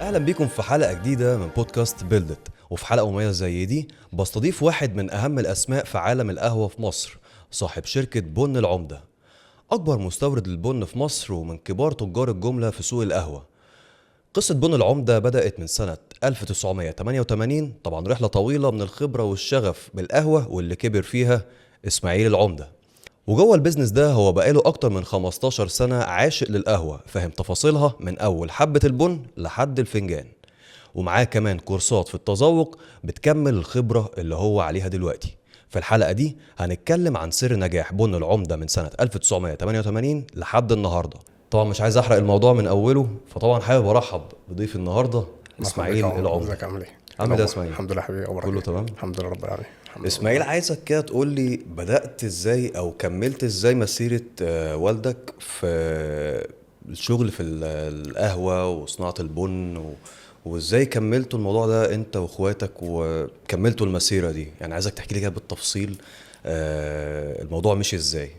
اهلا بيكم في حلقة جديدة من بودكاست بيلدت. وفي حلقة مميزة زي دي بستضيف واحد من اهم الاسماء في عالم القهوة في مصر، صاحب شركة بن العمدة، اكبر مستورد للبن في مصر ومن كبار تجار الجملة في سوق القهوة. قصة بن العمدة بدأت من سنة 1988، طبعا رحلة طويلة من الخبرة والشغف بالقهوة واللي كبر فيها إسماعيل العمدة. وجوه ال business ده هو بقاله أكتر من 15 سنة عاشق للقهوة، فاهم تفاصيلها من أول حبة البن لحد الفنجان، ومعاه كمان كورسات في التذوق بتكمل الخبرة اللي هو عليها دلوقتي. في الحلقة دي هنتكلم عن سر نجاح بن العمدة من سنة 1988 لحد النهاردة. طبعا مش عايز احرق الموضوع من اوله، فطبعا حابب ارحب بضيف النهارده اسماعيل العمدة. ازيك، عامل ايه؟ عامل ايه يا اسماعيل؟ الحمد لله حبيبي، اخبارك كله إيه؟ تمام؟ الحمد لله رب العالمين. الحمد لله. اسماعيل، عايزك كده تقول لي بدأت ازاي او كملت ازاي مسيرة والدك في الشغل في القهوة وصناعة البن وازاي كملتوا الموضوع ده انت واخواتك وكملتوا المسيرة دي؟ يعني عايزك تحكي لي كده بالتفصيل الموضوع مشي ازاي.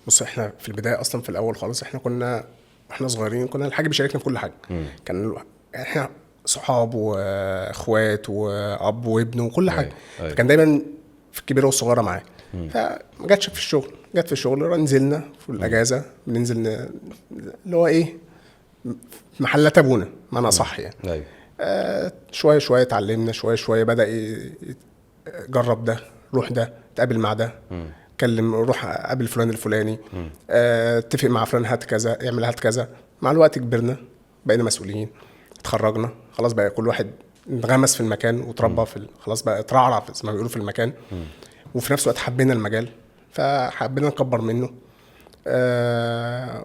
بص، احنا في البداية اصلا في الاول خالص احنا كنا واحنا صغيرين كنا الحاج بيشاركنا في كل حاجة. كان احنا صحاب واخوات واب وابن وكل حاجة. فكان دايما في الكبيرة والصغيرة معاه. فما جاتش في الشغل، جت في الشغل نزلنا في الاجازة بننزل اللي هو ايه محلات ابونا معنى صح يعني. شوية شوية اتعلمنا، شوية شوية بدا جرب ده، روح ده، تقابل مع ده، كلم، روح قابل فلان الفلاني، اتفق مع فلان، هات كذا، اعمل هات كذا. مع الوقت كبرنا، بقينا مسؤولين، اتخرجنا، خلاص بقى كل واحد انغمس في المكان وتربى في خلاص بقى اترعرع زي ما بيقولوا في المكان. وفي نفس الوقت حبينا المجال فحبينا نكبر منه،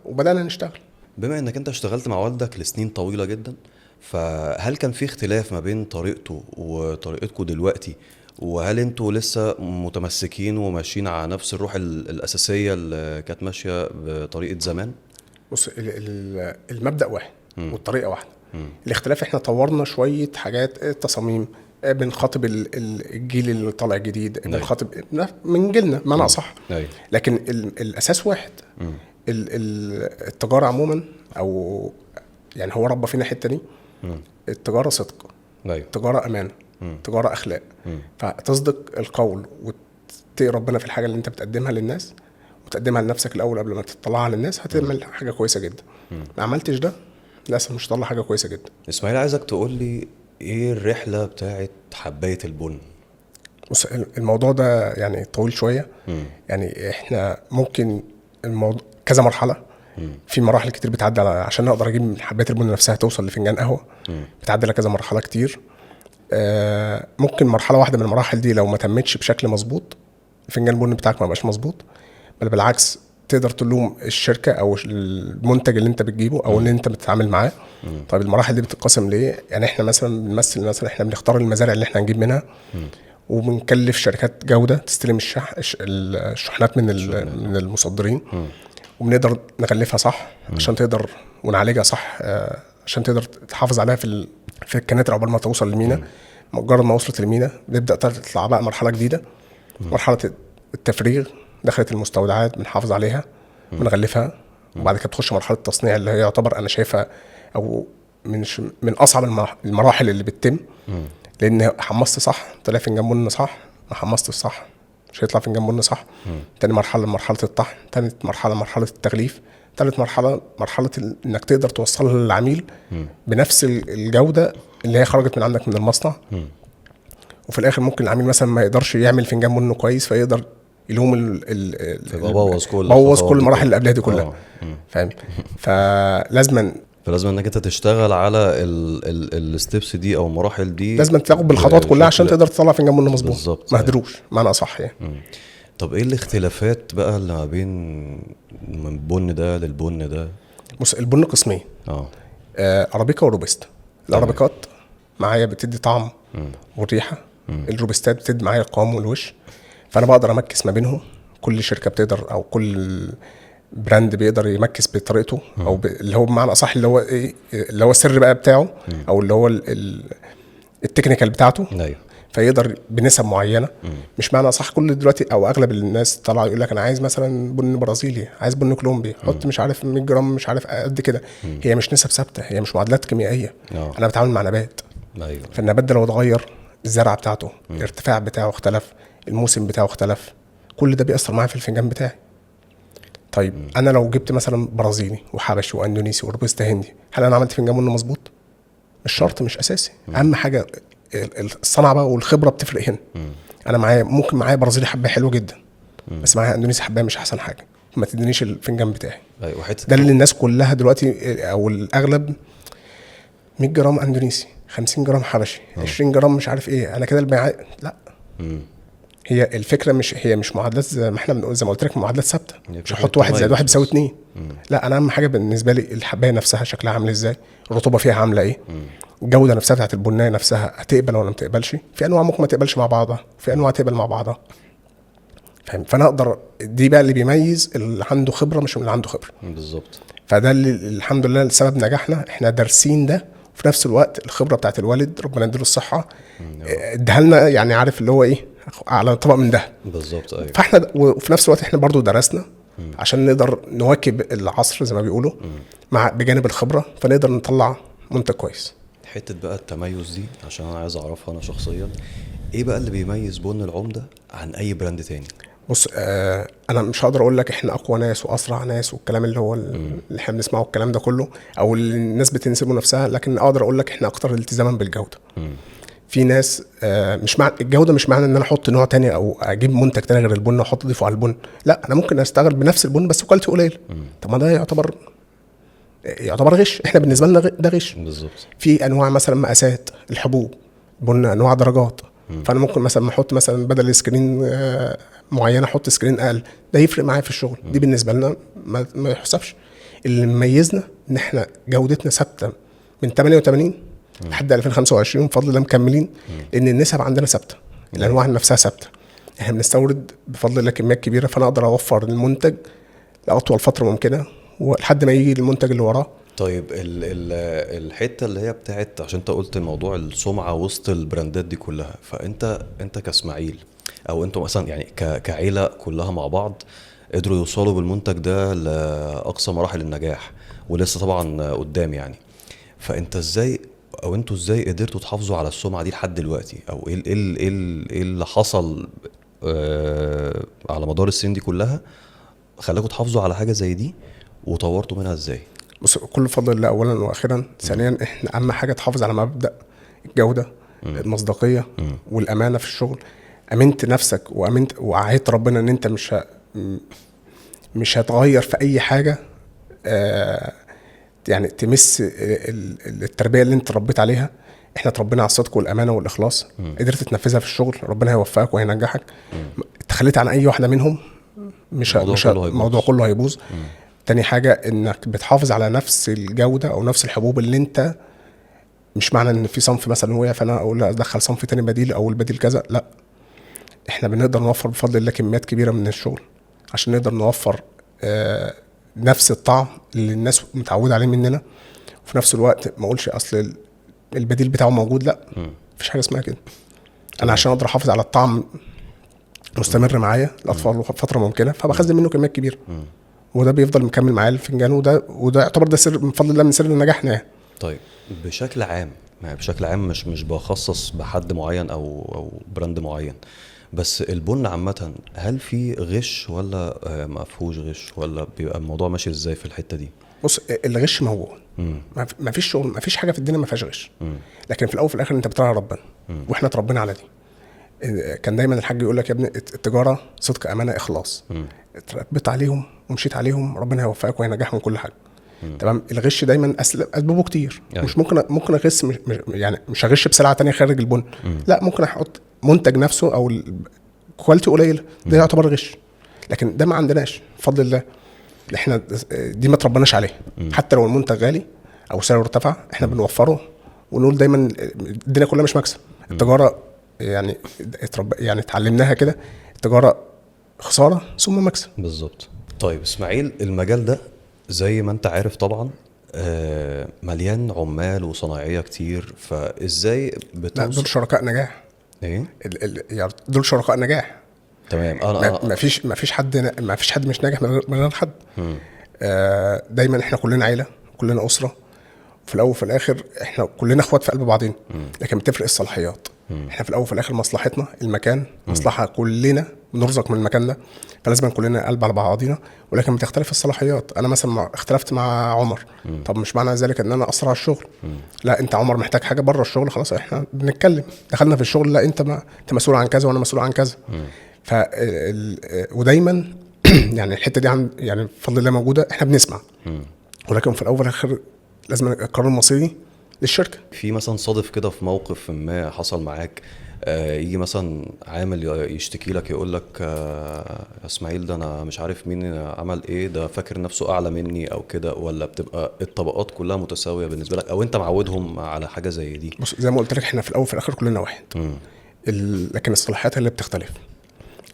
وبدأنا نشتغل. بما انك انت اشتغلت مع والدك لسنين طويلة جدا، فهل كان في اختلاف ما بين طريقته وطريقتكم دلوقتي؟ وهل انتوا لسه متمسكين وماشيين على نفس الروح الأساسية اللي كانت ماشية بطريقة زمان؟ بص، المبدأ واحد والطريقة واحدة. الاختلاف احنا طورنا شوية حاجات، التصاميم، بنخاطب الجيل اللي طالع جديد، بنخاطب من جيلنا معنى أصح. لكن الأساس واحد. التجارة عموما، أو يعني هو ربى فينا الحتة دي. التجارة صدق، التجارة أمانة، التجارة أخلاق. فتصدق القول وتتقي ربنا في الحاجة اللي أنت بتقدمها للناس، وتقدمها لنفسك الأول قبل ما تطلعها للناس، هتعمل حاجة كويسة جدا. ما عملتش ده للأسف مش هتطلع حاجة كويسة جدا. إسماعيل، عايزك تقول لي إيه الرحلة بتاعت حباية البن؟ بص، الموضوع ده يعني طويل شوية. يعني إحنا ممكن الموضوع كذا مرحلة. في مراحل كتير بتعدي على عشان نقدر أجيب حباية البن نفسها توصل لفنجان قهوة. بتعدي على كذا مرحلة كتير. ممكن مرحلة واحدة من المراحل دي لو ما تمتش بشكل مظبوط فنجان البن بتاعك ما بقاش مظبوط، بل بالعكس تقدر تلوم الشركة أو المنتج اللي أنت بتجيبه أو اللي أنت بتتعامل معاه. طيب المراحل دي بتتقسم ليه؟ يعني إحنا مثلا بنمثل، مثلا إحنا بنختار المزارع اللي إحنا هنجيب منها، وبنكلف شركات جودة تستلم الشحنات من المصدرين، وبنقدر نغلفها صح عشان تقدر، ونعالجها صح، عشان تقدر تحافظ عليها في الكناتر عقبال ما توصل للمينا. مجرد ما وصلت للمينا بنبدأ تطلع بقى مرحلة جديدة، مرحلة التفريغ، دخلت المستودعات بنحافظ عليها، بنغلفها، وبعد كده بتخش مرحلة التصنيع اللي هي يعتبر أنا شايفها أو من أصعب المراحل اللي بتتم. لأن حمصت صح طلع فنجان بن صح، ما حمصتش صح مش هيطلع فنجان بن صح. تاني مرحلة مرحلة الطحن، تالت مرحلة مرحلة التغليف، تالت مرحلة مرحلة إنك تقدر توصلها للعميل بنفس الجودة اللي هي خرجت من عندك من المصنع. وفي الآخر ممكن العميل مثلا ما يقدرش يعمل فنجان بن كويس، فيقدر يلوم فيبقى بوظ كل بوظ الخطوات كل دي المراحل كلها. اللي قبلها دي كلها. فاهم؟ فلازم انك انت تشتغل على ال steps دي او المراحل دي، لازم تاخد بالخطوات كلها عشان بشكل تقدر تطلع فنجان بن مظبوط. بالظبط. ما هدروش معنى اصح يعني. طب ايه الاختلافات بقى اللي ما بين من بن ده للبن ده؟ بص، البن قسمين. ارابيكا وروبستا. الارابيكات معايا بتدي طعم والريحه، الروبستات بتدي معايا القوام والوش، فانا بقدر ا mix ما بينهم. كل شركة بتقدر او كل brand بيقدر ي mix بطريقته، او اللي هو بمعنى اصح اللي هو ايه، اللي هو السر بقى بتاعه، او اللي هو ال technical بتاعته. فيقدر بنسب معينة. مش معنى صح كل دلوقتي او اغلب الناس طالعه يقول لك انا عايز مثلا بن برازيلي، عايز بن كولومبي، حط مش عارف 100 جرام مش عارف قد كده. هي مش نسب ثابتة، هي مش معادلات كيميائية. انا بتعامل مع نبات. فالنبات ده لو اتغير الزرعه بتاعته، الارتفاع بتاعه اختلف، الموسم بتاعه اختلف، كل ده بيأثر معايا في الفنجان بتاعي. طيب انا لو جبت مثلا برازيلي وحبشي واندونيسي وروبستا هندي، هل انا عملت فنجان بن مظبوط؟ مش شرط، مش اساسي. اهم حاجة الصنعة بقى والخبرة بتفرق هنا. انا معايا ممكن معايا برازيلي حبايه حلوة جدا، بس معايا اندونيسي حبايه مش احسن حاجة، ما تدينيش الفنجان بتاعي. ايوه حتة ده اللي الناس كلها دلوقتي او الاغلب 100 جرام اندونيسي، 50 جرام حبشي، 20 جرام مش عارف ايه، انا كده البيع. لا، هي الفكرة مش هي مش معادلات زي ما احنا بنقول، زي ما قلت لك معادلات ثابتة، مش هحط 1 زائد 1 بيساوي 2. لا، انا اهم حاجة بالنسبة لي الحبايه نفسها شكلها عامل ازاي، الرطوبة فيها عامله ايه، الجودة نفسها بتاعت البنية نفسها هتقبل ولا ما تقبلش. في انواع ممكن ما تقبلش مع بعضها، في انواع تقبل مع بعضها، فاهم؟ فانا اقدر، دي بقى اللي بيميز اللي عنده خبره مش اللي عنده خبره. بالظبط. فده اللي الحمد لله سبب نجاحنا، احنا دارسين ده، وفي نفس الوقت الخبرة بتاعت الوالد ربنا يديله الصحة اديها لنا، يعني عارف اللي هو ايه، على طبق من ده. بالظبط. ايوه. فاحنا وفي نفس الوقت احنا برضو درسنا عشان نقدر نواكب العصر زي ما بيقولوا، مع بجانب الخبرة، فنقدر نطلع منتج كويس. حتة بقى التميز دي عشان انا عايز اعرفها انا شخصيا، ايه بقى اللي بيميز بن العمدة عن اي brand تاني؟ بص، انا مش هقدر اقول لك احنا اقوى ناس واسرع ناس والكلام اللي هو اللي احنا بنسمعه الكلام ده كله او اللي الناس بتنسبه نفسها، لكن اقدر اقول لك احنا اكتر التزاما بالجودة. في ناس مش مع الجودة، مش معنى ان انا احط نوع تاني او اجيب منتج تاني غير البن واحط اضيفه على البن، لا، انا ممكن اشتغل بنفس البن بس quality قليل. طب ما ده يعتبر غش، احنا بالنسبة لنا ده غش. بالظبط. في انواع مثلا مقاسات الحبوب بن، انواع درجات، فانا ممكن مثلا احط مثلا بدل screen معينة احط screen اقل، ده يفرق معايا في الشغل. دي بالنسبة لنا ما يحسبش. اللي مميزنا ان احنا جودتنا ثابتة من 88 لحد 2025 بفضل الله مكملين، لان النسب عندنا ثابتة، الانواع نفسها ثابتة. احنا بنستورد بفضل الله كميات كبيرة، فانا اقدر اوفر المنتج لاطول فترة ممكنة ولحد ما يجي المنتج اللي وراه. طيب الحتة اللي هي بتاعت، عشان انت قلت موضوع السمعة وسط البراندات دي كلها، فانت كاسماعيل او انتوا مثلا يعني كعيله كلها مع بعض قدروا يوصلوا بالمنتج ده لاقصى مراحل النجاح، ولسه طبعا قدام يعني، فانت ازاي او انتوا ازاي قدرتوا تحافظوا على السمعة دي لحد دلوقتي، او ايه ايه ايه اللي حصل على مدار السنين دي كلها خلاكوا تحافظوا على حاجة زي دي وطورتوا منها ازاي؟ بص، كل فضل الله اولا واخيرا. ثانيا، احنا اهم حاجة تحافظ على مبدا الجودة، المصداقية، والامانة في الشغل. امنت نفسك وامنت وعهدت ربنا ان انت مش هتغير في اي حاجة، يعني تمس التربية اللي انت ربيت عليها. احنا اتربينا على الصدق والامانة والاخلاص، قدرت تنفذها في الشغل ربنا هيوفقك وهينجحك. تخليت عن اي واحدة منهم مش الموضوع كله هيبوظ. تاني حاجة، انك بتحافظ على نفس الجودة او نفس الحبوب اللي انت، مش معنى ان في صنف مثلا وقع فانا اقول ادخل صنف تاني بديل او البديل كذا، لا، احنا بنقدر نوفر بفضل الله كميات كبيرة من الشغل عشان نقدر نوفر نفس الطعم اللي الناس متعوده عليه مننا، وفي نفس الوقت ما اقولش اصل البديل بتاعه موجود، لا، مفيش حاجة اسمها كده. انا عشان اقدر احافظ على الطعم مستمر معايا الاطفال فترة ممكنة، فبخزن منه كميات كبيرة، وده بيفضل مكمل معايا الفنجان، وده يعتبر ده سر من فضل الله، من سر نجاحنا يعني. طيب بشكل عام، يعني بشكل عام مش بخصص بحد معين او brand معين، بس البن عامة هل في غش ولا ما فيهوش غش، ولا بيبقى الموضوع ماشي ازاي في الحتة دي؟ بص، الغش موجود، ما فيش شغل، ما فيش حاجة في الدنيا ما فيهاش غش، لكن في الاول وفي الاخر انت بتراعي ربنا، واحنا اتربينا على دي. كان دايما الحاج يقول لك يا ابني التجارة صدق، امانه، اخلاص. اتربيت عليهم ومشيت عليهم، ربنا هيوفقك وهينجحك من كل حاجة. تمام. الغش دايما اسبابه كتير. أيوة. مش ممكن اغش، مش يعني مش هغش بسلعه تانية خارج البن، لا، ممكن احط منتج نفسه او quality قليله، ده يعتبر غش، لكن ده ما عندناش بفضل الله، احنا دي ما تربناش عليه. حتى لو المنتج غالي او سعره ارتفع احنا بنوفره ونقول دايما الدنيا كلها مش مكسب. التجارة يعني يعني اتعلمناها كده، التجارة خسارة ثم مكسب. بالظبط. طيب اسماعيل، المجال ده زي ما انت عارف طبعا مليان عمال وصناعيه كتير، فازاي بتوصل؟ لا، دول شركاء نجاح. ايه يعني دول شركاء نجاح. تمام. انا ما فيش حد مش ناجح من غير حد. دايما احنا كلنا عيله، كلنا اسره، في الاول وفي الاخر احنا كلنا اخوات في قلب بعضين، لكن بتفرق الصلاحيات. احنا في الاول وفي الاخر مصلحتنا المكان، مصلحة كلنا بنرزق من المكان ده، فلازم كلنا قلب على بعضينا، ولكن بتختلف الصلاحيات. انا مثلا اختلفت مع عمر، طب مش معنى ذلك ان انا اسرع الشغل. لا، انت عمر محتاج حاجة بره الشغل، خلاص احنا بنتكلم، دخلنا في الشغل، لا انت ما انت مسؤول عن كذا وانا مسؤول عن كذا. ف ودايما يعني الحتة دي يعني بفضل الله موجودة، احنا بنسمع، ولكن في الاول والاخر لازم القرار المصيري للشركة. في مثلا صادف كده في موقف ما حصل معاك، يجي مثلا عامل يشتكي لك يقول لك يا اسماعيل ده انا مش عارف مين عمل ايه، ده فاكر نفسه اعلى مني او كده، ولا بتبقى الطبقات كلها متساوية بالنسبة لك، او انت معودهم على حاجة زي دي؟ بص، زي ما قلت لك احنا في الاول وفي الاخر كلنا واحد، لكن الصلاحيات اللي بتختلف.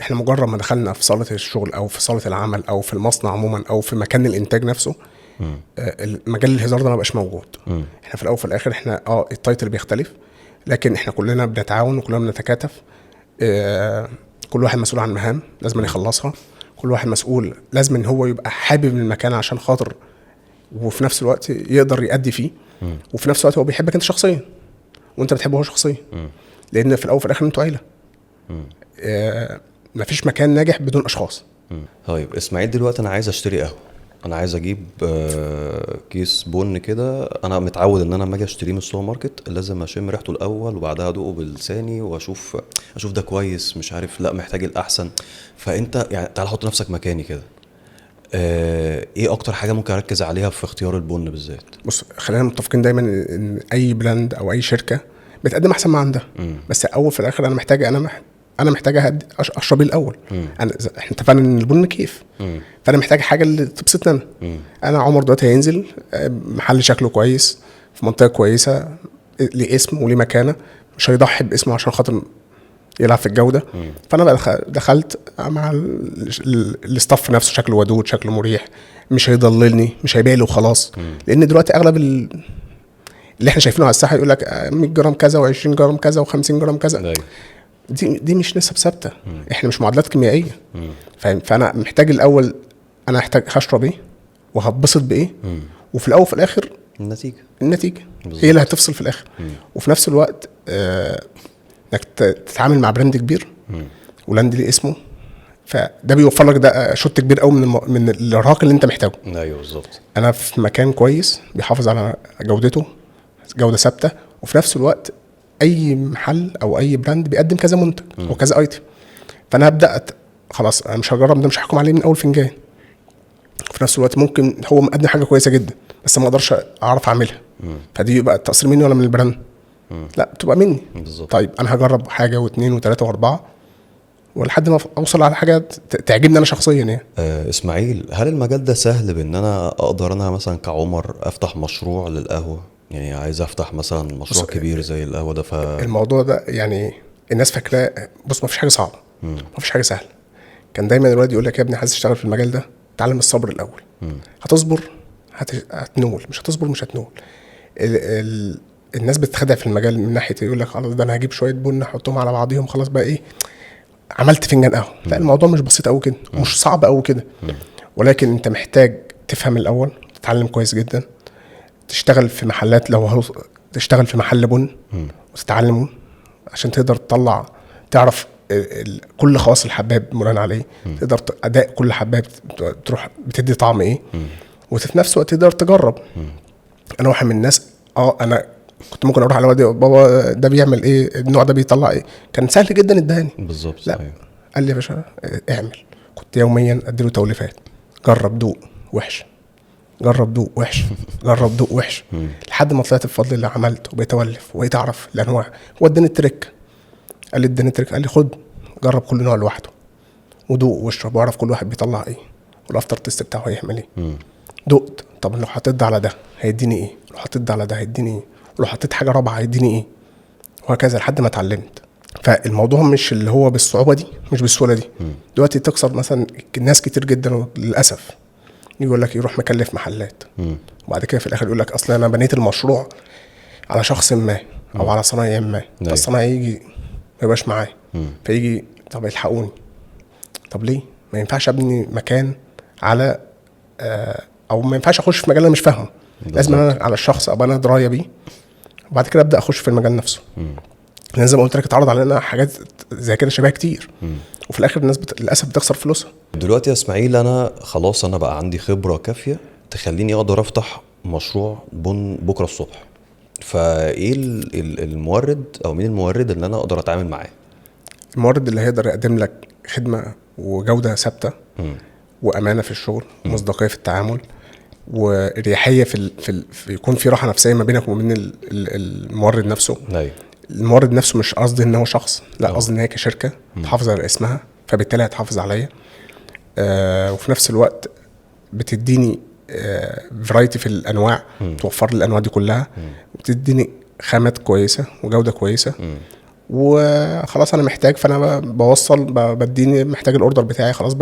احنا مجرد ما دخلنا في صاله الشغل او في صاله العمل او في المصنع عموما او في مكان الانتاج نفسه، مجال الهزار ده ما بقاش موجود. احنا في الاول وفي الاخر احنا ال title بيختلف، لكن احنا كلنا بنتعاون وكلنا بنتكاتف. كل واحد مسؤول عن مهام لازم يخلصها، كل واحد مسؤول لازم ان هو يبقى حابب المكان عشان خاطر، وفي نفس الوقت يقدر يأدي فيه، وفي نفس الوقت هو بيحبك انت شخصيا وانت بتحبه هو شخصيا، لان في الاول وفي الاخر انتوا عيله. مفيش مكان ناجح بدون اشخاص. طيب اسماعيل، دلوقتي انا عايز اشتري قهوة، انا عايز اجيب كيس بن كده. انا متعود ان انا لما اجي اشتريه من السوبر ماركت لازم اشم ريحته الاول وبعدها ادوقه بلساني واشوف ده كويس، مش عارف، لا محتاج الاحسن. فانت يعني تعال حط نفسك مكاني كده، ايه اكتر حاجة ممكن اركز عليها في اختيار البن بالذات؟ بص، خلينا متفقين دايما ان اي brand او اي شركة بتقدم احسن ما عندها، بس اول في الاخر انا محتاج انا محتاج اشرب الاول. انا احنا اتفقنا ان البن كيف، فانا محتاج حاجة اللي تبسطني انا. انا عمر دلوقتي هينزل محل شكله كويس في منطقة كويسة، ليه اسم وليه مكانه، مش هيضحي باسمه عشان خاطر يلعب في الجودة. فانا بقى دخلت مع ال staff نفسه، شكله ودود، شكله مريح، مش هيضللني، مش هيبيع لي وخلاص. لان دلوقتي اغلب اللي احنا شايفينه على الساحة يقول لك 100 جرام كذا و20 جرام كذا و50 جرام كذا. دي مش نسب ثابتة، احنا مش معادلات كيميائية. فاهم؟ فانا محتاج الاول، انا محتاج هشرب ايه وهتبسط بايه، وفي الاول وفي الاخر النتيجة هي اللي هتفصل في الاخر. وفي نفس الوقت انك تتعامل مع brand كبير و brand ليه اسمه، فده بيوفر لك ده shot كبير قوي من الارهاق اللي انت محتاجه. ايوه بالظبط. انا في مكان كويس بيحافظ على جودته، جوده ثابتة، وفي نفس الوقت اي محل او اي brand بيقدم كذا منتج وكذا item، فانا هبدا خلاص انا مش هجرب ده، مش هحكم عليه من اول فنجان. في نفس الوقت ممكن هو مقدم حاجة كويسة جدا بس ما اقدرش اعرف اعملها، فدي يبقى التقصير مني ولا من ال brand؟ لا، بتبقى مني. بالظبط. طيب انا هجرب حاجة واثنين وثلاثة واربعة ولحد ما اوصل على حاجة تعجبني انا شخصيا يعني. اسماعيل، هل المجال ده سهل بان انا اقدر انا مثلا كعمر افتح مشروع للقهوة؟ يعني عايز افتح مثلا مشروع كبير زي القهوة ده. الموضوع ده يعني الناس فاكراه. بص، ما فيش حاجة صعبة، ما فيش حاجة سهلة. كان دايما الواد يقول لك يا ابني عايز تشتغل في المجال ده، اتعلم الصبر الاول. هتصبر هتنول، مش هتصبر مش هتنول. الناس بتتخدع في المجال من ناحية يقول لك خلاص ده انا هجيب شوية بن احطهم على بعضيهم خلاص بقى ايه عملت فنجان قهوة. لا، الموضوع مش بسيط قوي كده، مش صعب قوي كده، ولكن انت محتاج تفهم الاول، تتعلم كويس جدا، تشتغل في محلات، لو تشتغل في محل بن وتتعلمه عشان تقدر تطلع، تعرف كل خواص الحباب بناء عليه، تقدر اداء كل حباب تروح بتدي طعم ايه، وفي نفس الوقت تقدر تجرب. انا واحد من الناس انا كنت ممكن اروح على والدي بابا ده بيعمل ايه، النوع ده بيطلع ايه، كان سهل جدا اداني. بالظبط. لا، قال لي يا باشا اعمل. كنت يوميا اديله توليفات، جرب دوق وحش، جرب دوق وحش، جرب دوق وحش، لحد ما طلعت بفضل الله عملت وبقيت اولف وبقيت اعرف الانواع. هو اداني ال trick، قال لي اداني ال trick، قال لي خد جرب كل نوع لوحده ودوق واشرب واعرف كل واحد بيطلع ايه وال after taste بتاعه هيعمل ايه. دقت، طب لو حطيت ده على ده هيديني ايه، لو حطيت ده على ده هيديني ايه، ولو حطيت حاجة رابعه هيديني ايه، وهكذا لحد ما اتعلمت. فالموضوع مش اللي هو بالصعوبه دي، مش بالسهولة دي. دلوقتي تكسر مثلا ناس كتير جدا للاسف يقول لك يروح مكلف محلات، وبعد كده في الاخر يقول لك اصل انا بنيت المشروع على شخص ما او على صنايعي ما، فالصنايعي يجي ما يبقاش معايا، فيجي طب الحقوني. طب ليه؟ ما ينفعش ابني مكان على او ما ينفعش اخش في مجال انا مش فاهمه. لازم انا على الشخص ابقى انا دراية بيه، وبعد كده ابدا اخش في المجال نفسه. لان زي ما قلت لك اتعرض علينا حاجات زي كده شبه كتير، وفي الاخر الناس للاسف بتخسر فلوسها. دلوقتي يا اسماعيل انا خلاص انا بقى عندي خبره كافيه تخليني اقدر افتح مشروع بن بكره الصبح، فايه المورد او مين المورد اللي انا اقدر اتعامل معاه؟ المورد اللي هيقدر يقدم لك خدمة وجوده ثابتة وامانه في الشغل ومصداقيه في التعامل واريحيه في يكون في راحة نفسية ما بينك وما بين المورد نفسه. ايوه المورد نفسه مش قصدي ان هو شخص، لا قصدي ان هي كشركة تحافظ على اسمها، فبالتالي هتحافظ عليا. وفي نفس الوقت بتديني variety في الانواع، توفر لي الانواع دي كلها، وبتديني خامات كويسة وجوده كويسة. وخلاص انا محتاج، فانا بوصل، بديني محتاج ال order بتاعي خلاص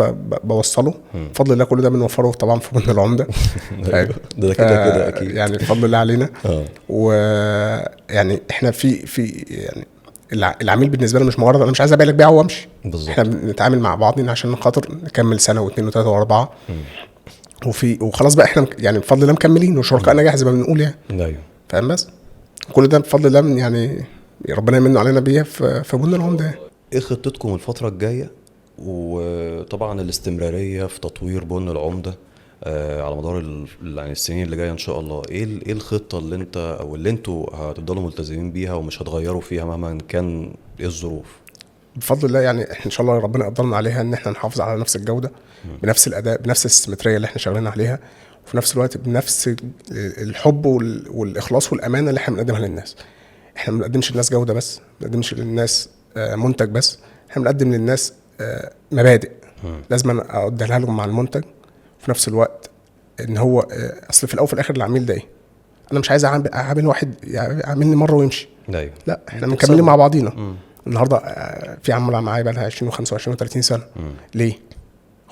بوصله. بفضل الله كل ده بنوفره طبعا في بن العمده. ده كده كده اكيد يعني بفضل الله علينا. ويعني احنا في يعني العميل بالنسبة لنا مش مجرد انا مش عايز ابيع لك بيعه وامشي. احنا بنتعامل مع بعض عشان خاطر نكمل سنة واثنين وثلاثة واربعة، وخلاص بقى احنا يعني بفضل الله مكملين وشركائنا جاهز زي ما بنقول يعني. ايوه فاهم. بس كل ده بفضل الله يعني ربنا يمن علينا بيها في بن العمده. ايه خطتكم الفترة الجاية؟ وطبعا الاستمرارية في تطوير بن العمده على مدار يعني السنين اللي جاية ان شاء الله. ايه الخطة اللي انت او اللي انتوا هتفضلوا ملتزمين بيها ومش هتغيروا فيها مهما كان ايه الظروف؟ بفضل الله يعني احنا ان شاء الله ربنا قدرنا عليها ان احنا نحافظ على نفس الجودة، بنفس الاداء، بنفس السيمتريه اللي احنا شغالين عليها، وفي نفس الوقت بنفس الحب والاخلاص والامانة اللي احنا بنقدمها للناس. احنا ما بنقدمش للناس جوده بس، ما بنقدمش للناس منتج بس، احنا بنقدم للناس مبادئ لازم اقدرها لهم مع المنتج. وفي نفس الوقت ان هو اصل في الاول وفي الاخر العميل ده ايه؟ انا مش عايز اعامل واحد يعاملني مرة ويمشي. ايوه لا احنا مكملين مع بعضينا. النهارده في عملاء معايا بقى لها 20 و25 و30 سنة. ليه؟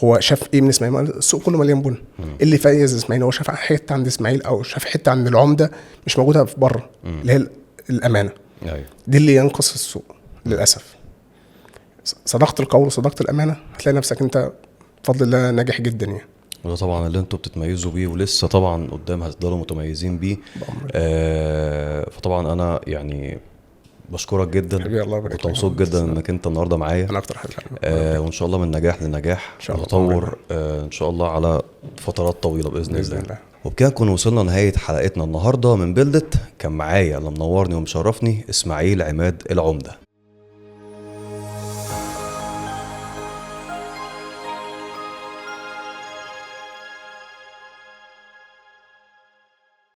هو شاف ايه من اسماعيل؟ السوق كله مليان بن. اللي فايز اسماعيل هو شاف حتة عند اسماعيل او شاف حتة عند العمده مش موجودة في بره، اللي هي الامانة. أيوة. دي اللي ينقص السوق للاسف. صدقت القول وصدقت الامانة هتلاقي نفسك انت بفضل الله ناجح جدا يعني. وده طبعا اللي انتوا بتتميزوا بيه ولسه طبعا قدام هتفضلوا متميزين بيه. فطبعا انا يعني بشكرك جدا، كنت مبسوط جدا انك انت النهارده معايا. انا اكتر حاجة. وان شاء الله من نجاح لنجاح، وتطور ان شاء الله على فترات طويلة باذن الله. وبكده نكون وصلنا لنهاية حلقتنا النهارده من بلدت. كان معايا اللي منورني ومشرفني اسماعيل عماد العمده.